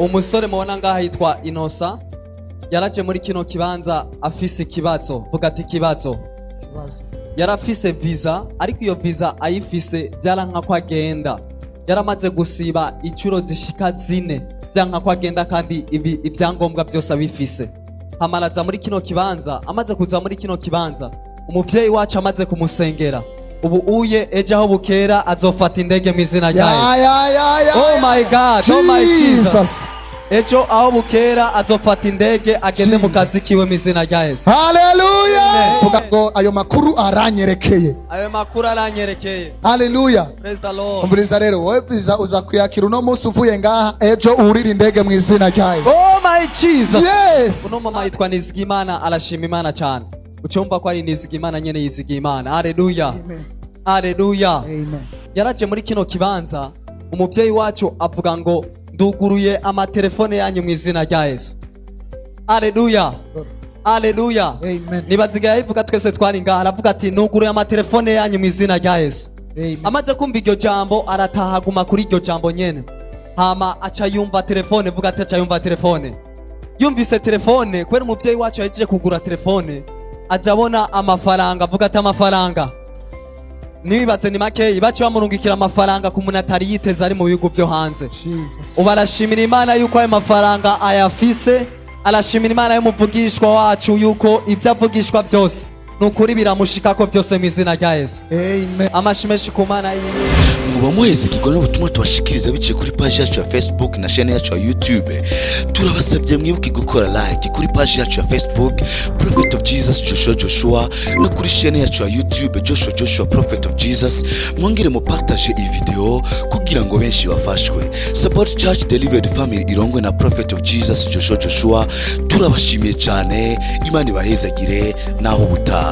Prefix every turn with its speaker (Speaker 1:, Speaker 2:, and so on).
Speaker 1: Umusore mubona ngaha yitwa Inosa, yaraje muri kino kibanza afise ikibazo. Vuga ati ikibazo.
Speaker 2: Ikibazo.
Speaker 1: Yarafise visa, ariko iyo visa ayifise byaranka ko agenda. Yaramaze gusiba inshuro zishika 4, byanka ko agenda, kandi ibi ibyangombwa byose abifise. Hamaraza muri kino kibanza. Amaze kuza muri kino kibanza, umuvyeyi wacu amaze kumusengera, ubu uye ejo aho bukera azofata indege mu izina rya
Speaker 2: Ya
Speaker 1: Yesu.
Speaker 2: ya ya ya.
Speaker 1: Oh my God, oh my Jesus.
Speaker 2: Jesus.
Speaker 1: Ejo aho bukera azofata indege agende mu
Speaker 2: Jesus.
Speaker 1: kazi kiwe mu izina rya Yesu.
Speaker 2: Haleluya.
Speaker 1: Amen.
Speaker 2: Vuga ngo ayo makuru aranyerekeye.
Speaker 1: Ayo makuru aranyerekeye.
Speaker 2: Haleluya.
Speaker 1: Praise the Lord.
Speaker 2: Umviriza rero, wowe visa uza kuyakira uno munsi uvuye ngaha, ejo urira indege mu izina rya Yesu.
Speaker 1: Oh my Jesus.
Speaker 2: Yes.
Speaker 1: Uno mama yitwa Nizigimana, arashima Imana cyane. Ucyumva ko ari Nizigimana nyene yizigimana. Haleluya.
Speaker 2: Amen.
Speaker 1: Haleluya.
Speaker 2: Amen.
Speaker 1: Yaraje muri kino kibanza, umuvyeyi wacu avuga ngo nduguruye amatelefone yanyu mu izina rya Yesu. Haleluya. Haleluya.
Speaker 2: Amen.
Speaker 1: Nibazigaye ayivuga, twese twari ngaha, aravuga ati nuguruye amatelefone yanyu mu izina rya Yesu.
Speaker 2: Amen.
Speaker 1: Amaze kumva iryo jambo, arataha, aguma kuri iryo jambo nyene. Hama aca yumva telefone. Vuga ati aca yumva telefone. Yumvise telefone, kubera umuvyeyi wacu yahejeje kugura telefone, aja abona amafaranga. Avuga ati amafaranga. Nibibatse ni makeyi, baciye bamurungikira amafaranga ku muntu atari yiteze ari mu bihugu vyo hanze.
Speaker 2: Jesus.
Speaker 1: Ubu arashimira Imana yuko ayo mafaranga ayafise. Arashimira Imana y'umuvugishwa wacu yuko ibyo avugishwa byose ni ukuri biramushikako byose mu izina rya Yesu.
Speaker 2: Amen.
Speaker 1: Amashi menshi ku Mana yiwe.
Speaker 3: Muba muhezekirwa n'ubutumwa tubashikiriza biciye kuri paji yacu ya Facebook na chaîne yacu ya YouTube. Turabasabye mwibuke gukora like kuri paji yacu ya Facebook, Prophet of Jesus Joshua Joshua, no kuri chaîne yacu ya YouTube, Joshua Joshua Prophet of Jesus. Mwongere mu partage iyi video kugira ngo benshi bafashwe. Support Church Delivered Family irongwe na Prophet of Jesus Joshua Joshua. Turabashimiye cyane, Imana ibahezagire. Naho ubutaha.